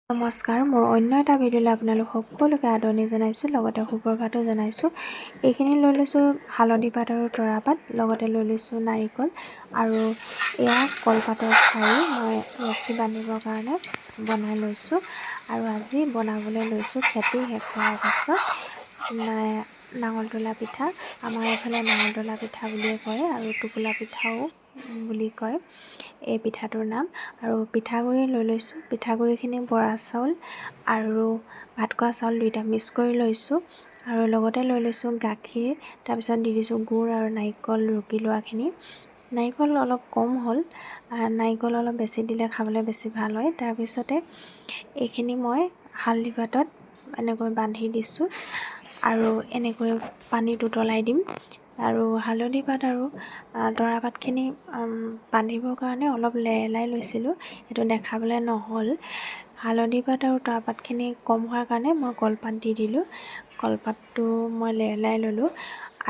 নমস্কাৰ, মোৰ অন্য এটা ভিডিঅ'লৈ আপোনালোক সকলোকে আদৰণি জনাইছোঁ, লগতে সুপ্ৰভাতো জনাইছোঁ। এইখিনি লৈ লৈছোঁ হালধি পাত আৰু তৰাপাত, লগতে লৈ লৈছোঁ নাৰিকল আৰু এয়া কলপাতৰ ঠাৰি মই ৰছী বান্ধিবৰ কাৰণে বনাই লৈছোঁ। আৰু আজি বনাবলৈ লৈছোঁ খেতি শেষ হোৱাৰ পাছত নাঙল তোলা পিঠা। আমাৰ এইফালে নাঙল তোলা পিঠা বুলিয়ে কয় আৰু টোপোলা পিঠাও বুলি কয় এই পিঠাটোৰ নাম। আৰু পিঠাগুড়ি লৈ লৈছোঁ। পিঠাগুড়িখিনি বৰা চাউল আৰু ভাত খোৱা চাউল দুইটা মিক্স কৰি লৈছোঁ আৰু লগতে লৈ লৈছোঁ গাখীৰ। তাৰপিছত দি দিছোঁ গুড় আৰু নাৰিকল ৰুকি লোৱাখিনি। নাৰিকল অলপ কম হ'ল, নাৰিকল অলপ বেছি দিলে খাবলৈ বেছি ভাল হয়। তাৰপিছতে এইখিনি মই হালধি পাতত এনেকৈ বান্ধি দিছোঁ আৰু এনেকৈ পানীত উতলাই দিম। আৰু হালধি পাত আৰু তৰাপাতখিনি বান্ধিবৰ কাৰণে অলপ লেৰেলাই লৈছিলোঁ, সেইটো দেখাবলৈ নহ'ল। হালধি পাত আৰু তৰাপাতখিনি কম হোৱাৰ কাৰণে মই কলপাত দি দিলোঁ। কলপাতটো মই লেৰেলাই ল'লোঁ।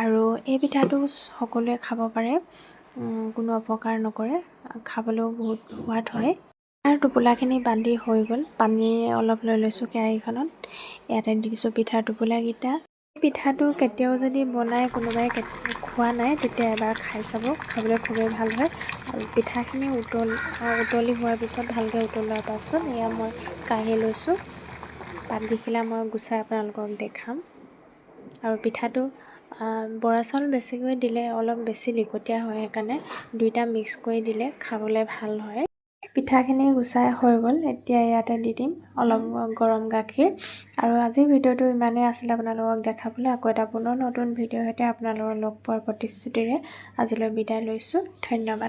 আৰু এই পিঠাটো সকলোৱে খাব পাৰে, কোনো অপকাৰ নকৰে, খাবলৈও বহুত সোৱাদ হয়। আৰু টোপোলাখিনি বান্ধি হৈ গ'ল। পানী অলপ লৈ লৈছোঁ কেৰাহীখনত, ইয়াতে দি দিছোঁ পিঠাৰ টোপোলাকেইটা। পিঠাটো কেতিয়াও যদি বনাই কোনোবাই খোৱা নাই, তেতিয়া এবাৰ খাই চাব, খাবলৈ খুবেই ভাল হয়। আৰু পিঠাখিনি উতলি হোৱাৰ পিছত, ভালকৈ উতলোৱাৰ পাছত এয়া মই কাঢ়ি লৈছোঁ। পাতকেইখিলা মই গুচাই আপোনালোকক দেখাম। আৰু পিঠাটো বৰা চাউল বেছিকৈ দিলে অলপ বেছি লিকটীয়া হয়, সেইকাৰণে দুইটা মিক্স কৰি দিলে খাবলৈ ভাল হয়। পিঠাখিনি গুচাই হৈ গ'ল। এতিয়া ইয়াতে দি দিম অলপ গৰম গাখীৰ। আৰু আজিৰ ভিডিঅ'টো ইমানেই আছিলে আপোনালোকক দেখাবলৈ। আকৌ এটা পুনৰ নতুন ভিডিঅ'ৰ সৈতে আপোনালোকক লগ পোৱাৰ প্ৰতিশ্ৰুতিৰে আজিলৈ বিদায় লৈছোঁ। ধন্যবাদ।